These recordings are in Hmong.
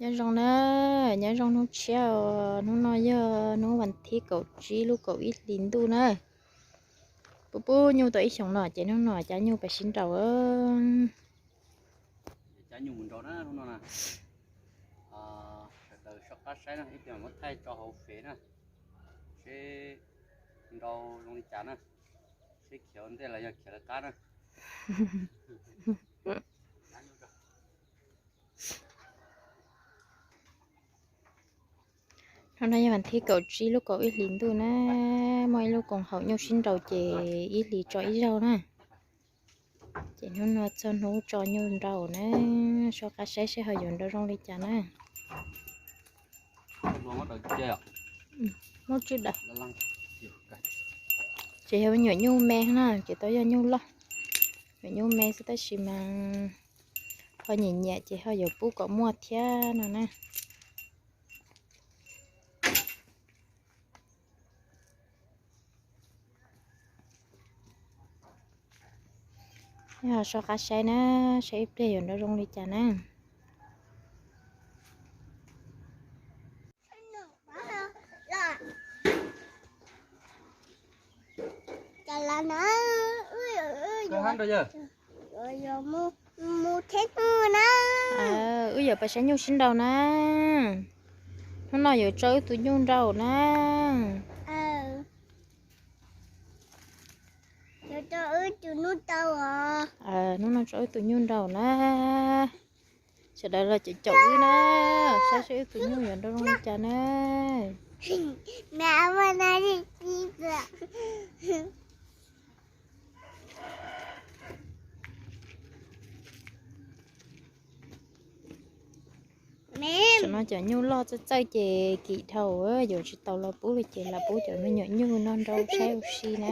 Nyob zoo na, nyob zoo hnub tshiab os, hnub no yog hnub vas thib kaum tsib lub kaum ib hlis ntuj na. Pub pub nyuj tau ib xyoos no ces hnub no cab nyuj pais sib nraus. Cab nyuj mus nraus na hnub no na. Sawv daws soj qab saib na, ib pliag muab thaij tso hauv fev na, seb nraus zoo li cas na, seb khiav ua ntej los yog khiav lawv qab na. Hnub no yog vas thib kaum tsib lub kaum ib hlis ntuj na, muaj ib lub koom haum nyuj sib nraus ces ib hlis tso ib zaug na. Ces hnub no txog hnub tso nyuj nraus na, soj qab saib seb ho yuav nraus zoo li cas na. Muab tswj daws. Ces yog nyuam nyuj me na, ces tau yog nyuj loj, nyuam nyuj me xwb tab sis mas ho nyiam nyiam ces ho yuav pub kom muaj thiab no na. Soj qab saib na, saib ib pliag yuav nraus zoo li cas na. Wb yuav pais saib nyuj sib nraus na. Hnub no yuav tso wb tus nyuj nraus na. Hnub no tso wb tus nyuj nraus na. Sawv daws los caum caum wb na, saib saib wb tus nyuj yuav nraus zoo li cas na. Tam no cov nyuj loj txawj txawj ces kim dhau, yuav tsis tau los pub li ces lam pub cov me nyuam nyuj no nraus saib ua si na.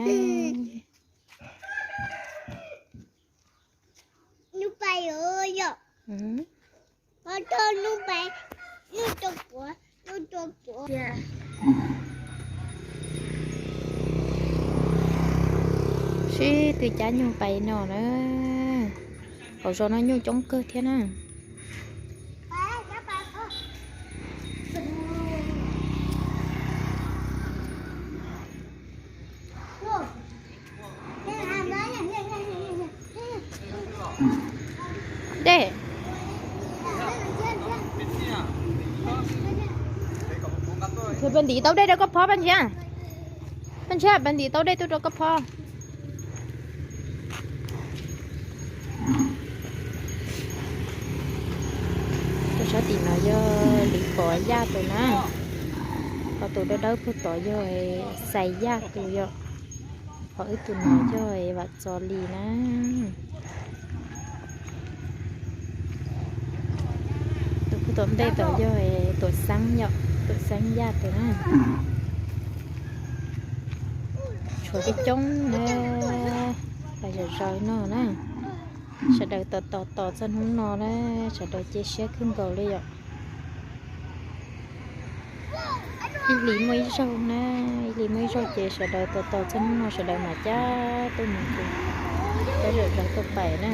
Sib tw cab nyuj pais no na. Hauv zos no nyuj coob kawg thiab na. Dej. Pab ntim tau dej rau koj phob, Paj Ntshiab. Paj Ntshiab, pab ntim tau dej tuaj rau koj phob. Tus sab tim no yog Lis Pov Yaj tus na. Ho tus dawb dawb puag tod yog Xais Yaj tus yom. Ho wb tus no yog Vam Txos Lis na. Tus puag tom ntej tod yog Tuam Xeeb yom, Tuam Xeeb Yaj tus na. Tshuav coob coob na, pais zom zaws no na. Sawv daws tos tos tos txog hnub no na, sawv daws cia siab kawg nkaus li yom. Ib hlis muaj ib zaug na, ib hlis muaj ib zaug ces sawv daws tos tos txog hnub no sawv daws mam cab tuaj mus ntxiv, cab zom zaws tuaj pais na.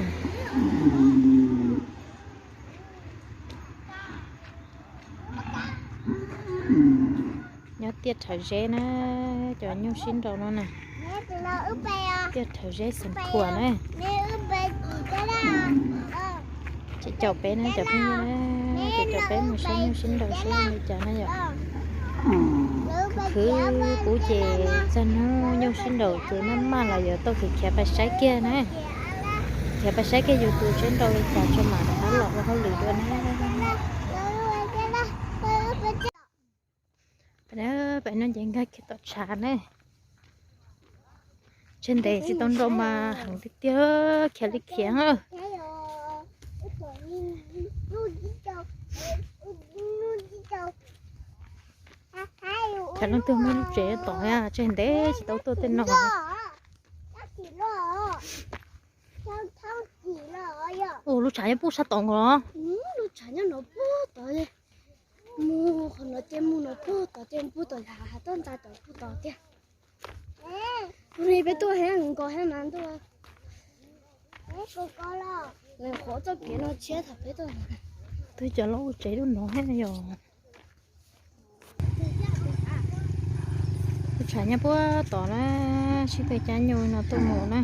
Nyob tiaj rhawv zeb na, cov nyuj sib nraus no na. Tiaj rhawv zeb Xeev Khuam na. Tsis caum peb na cov phooj ywg na, tsis caum peb mus saib nyuj sib nraus seb li cas na yom. Khwv khwv pub ces txog hnub nyuj sib nraus ces maj maj los yuav tau khiav khiav pais saib kiag na. Khiav pais saib kiag yus tus sib nraus li cas tso mam rov qab los ua hauj lwm dua na. Pais no ces nkag kiag tom tshav na. Tseg ntev tsis tau nrau mas heev tiag tiag, khiav li khiav na. Tshav leej twg muaj lub tsev tod, tseg ntev tsis tau tuaj tej no. Ua lub tshav nyob puag sab tod nkaus los? Lub tshav nyob no puag tod, mus qhov no ces mus no puag tod ces puag tod, yog has tuaj ntxa tod puag tod tiag. Hnub no peb tuaj heev nkaus heev na ntuj. Qhov txoj kev no tshiab thaum peb tuaj ntawd. Twb cov loj ua tsev lub no thiab yog. Tus tshav nyob puag tod na, sib tw cab nyuj no tuaj mus na.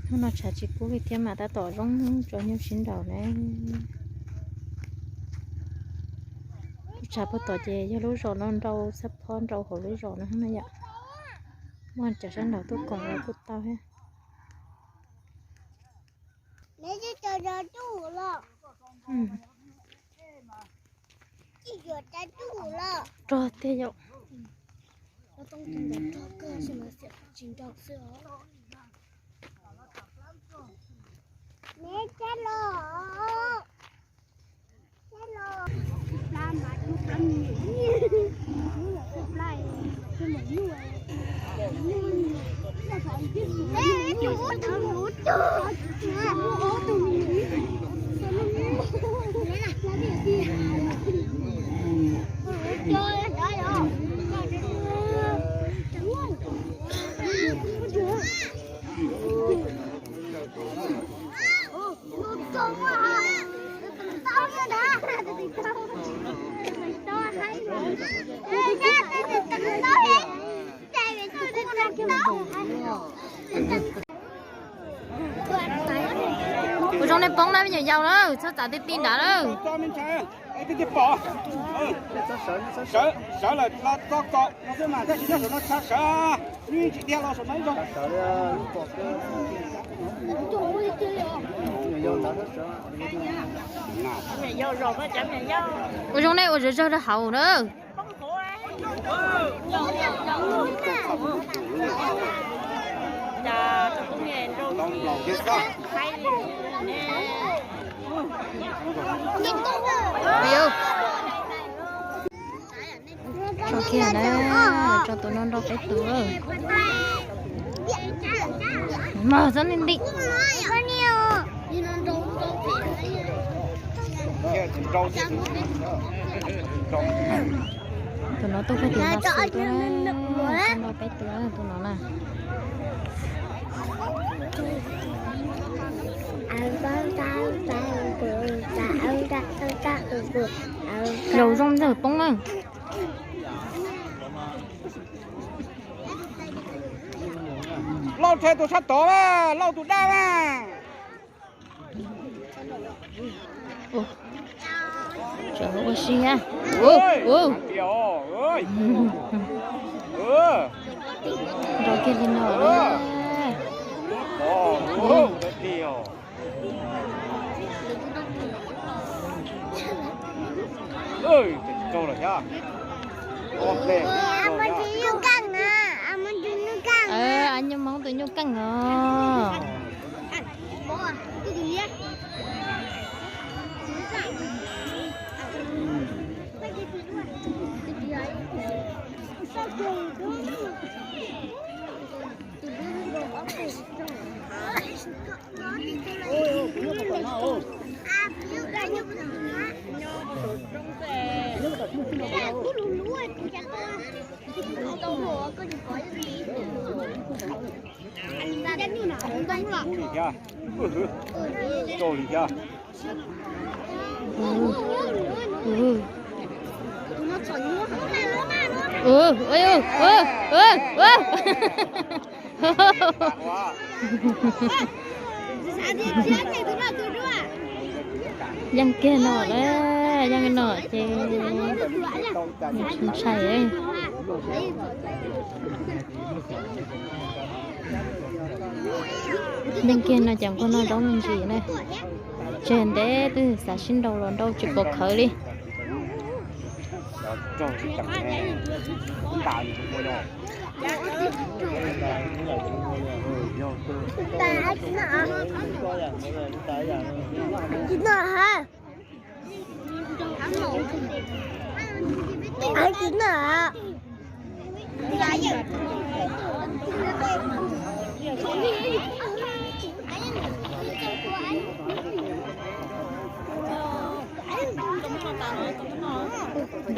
Hnub no tshav tsis kub li thiab mas tab tom zoo tso nyuj sib nraus na. Lub tshav puag tod ces yog lub zos no nrau xab phob nrau hauv lub zos no na yom. Muaj cov sab nraud tuaj koom los kuj tau thiab. Rog tiag yom. Ua zoo nej poob na me nyuam yaus na, txhob txav ti ti nrad na. Sawv lawm los txo kom no xwb mas, tab sis nyob saum no txhob sawv, nws tsis dhia los saum no ib zaug. Ua zoo nej ua zog zog rau hauv na. Tso kiag na, tso tus no nrau peb tus. Mas txhob nti nti. Tus no tuaj peb tus no xwb tuaj, nrau peb tus tus no na. Zaum zoo ntxawg poob na. Lauj, rhais tus sab tod mas, lauj tus dab mas. Ua si na. Nrau kiag li no. Nyuj Hmoob tus nyuj keej os. Yeej kiag no na, yeej no ces ntshai. Yeej kiag no ces nquag no zaub me ntsis na. Tseg ntev twb xav sib nrau los nrau tsis pom khawv li. Nrau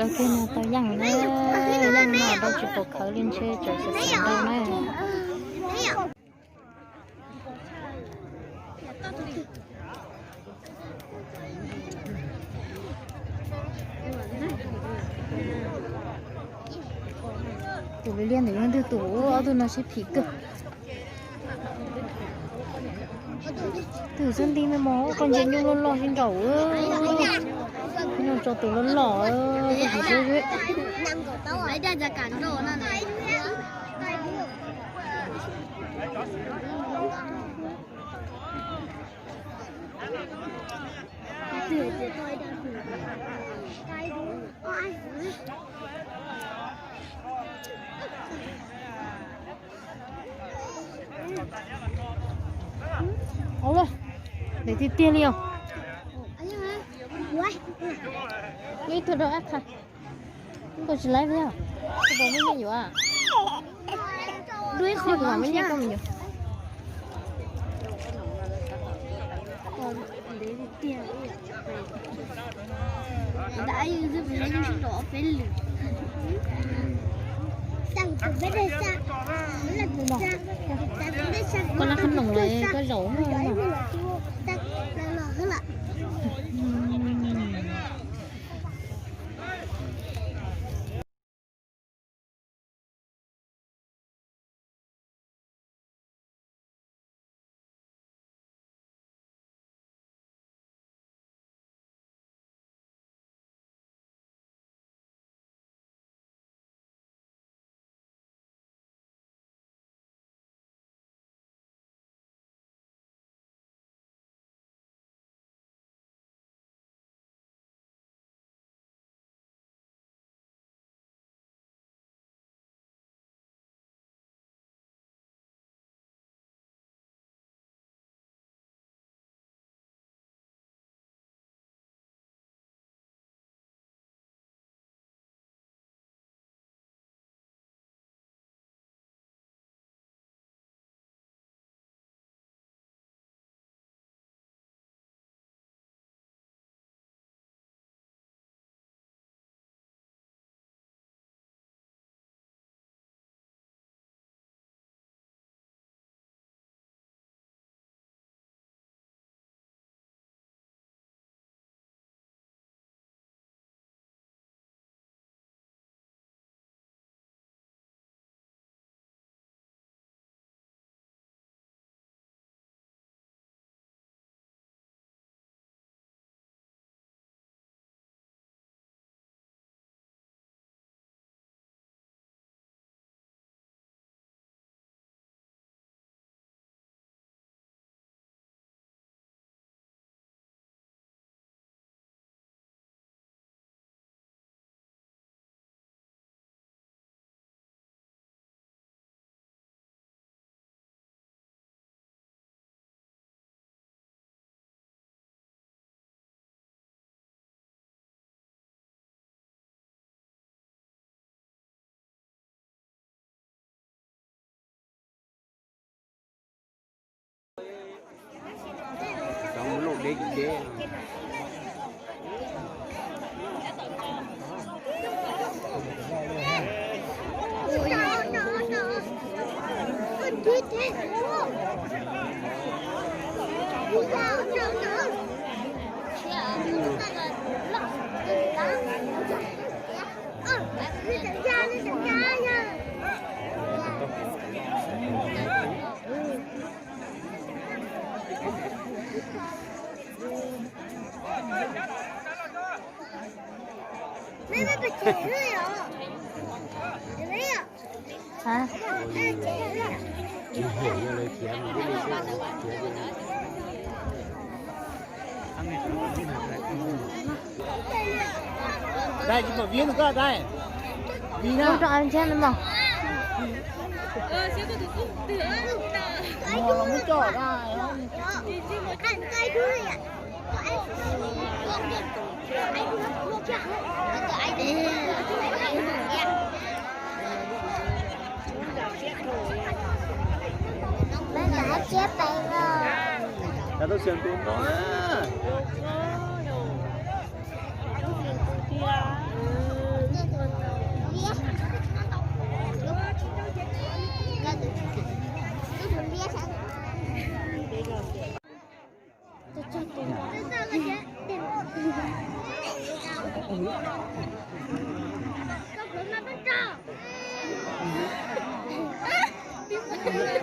kiag no tau yeej na, yeej no nrau tsis pom khawv li ntshe tseem xav xav nrau na. Liaj ntawm yog ntwg tus, ob tug no sib phim kawg. Twb xub nti me mog, koj ntsia nyuj loj loj sib nraus. Nyuj tso tus loj loj, koj tsis sub sub. Ua, ntawd tiag tiag li os. Muaj ib tug rau ab qha. Koj tsis laib thiab, koj puas muaj nyiaj yuav? Kuv mam muaj nyiaj koj mus yuav. Koj lab qhob noom los koj zaum. Dai, tsis pom Vib no koj dai. Vib na. Mus rau an thiab no mas. Mus los muab coj dai. Tau siab ntuj no.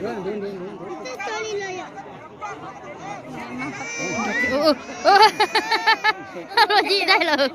Luag ci dai lawm.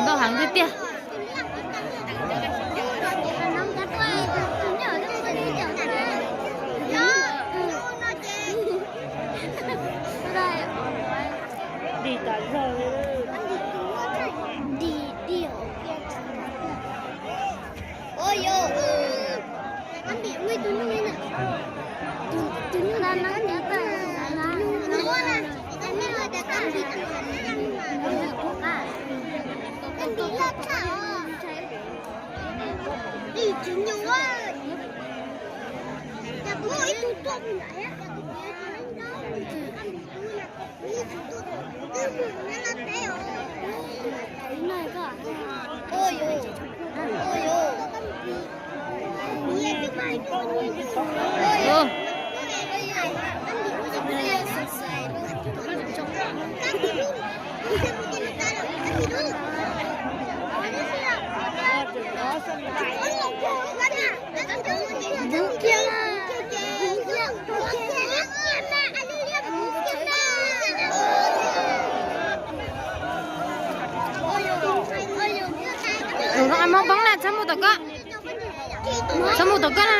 Ntau heev tiag tiag. Dim tas zog li. Tus no muab poob na, txhob mus tom koj. Txhob mus tom koj na.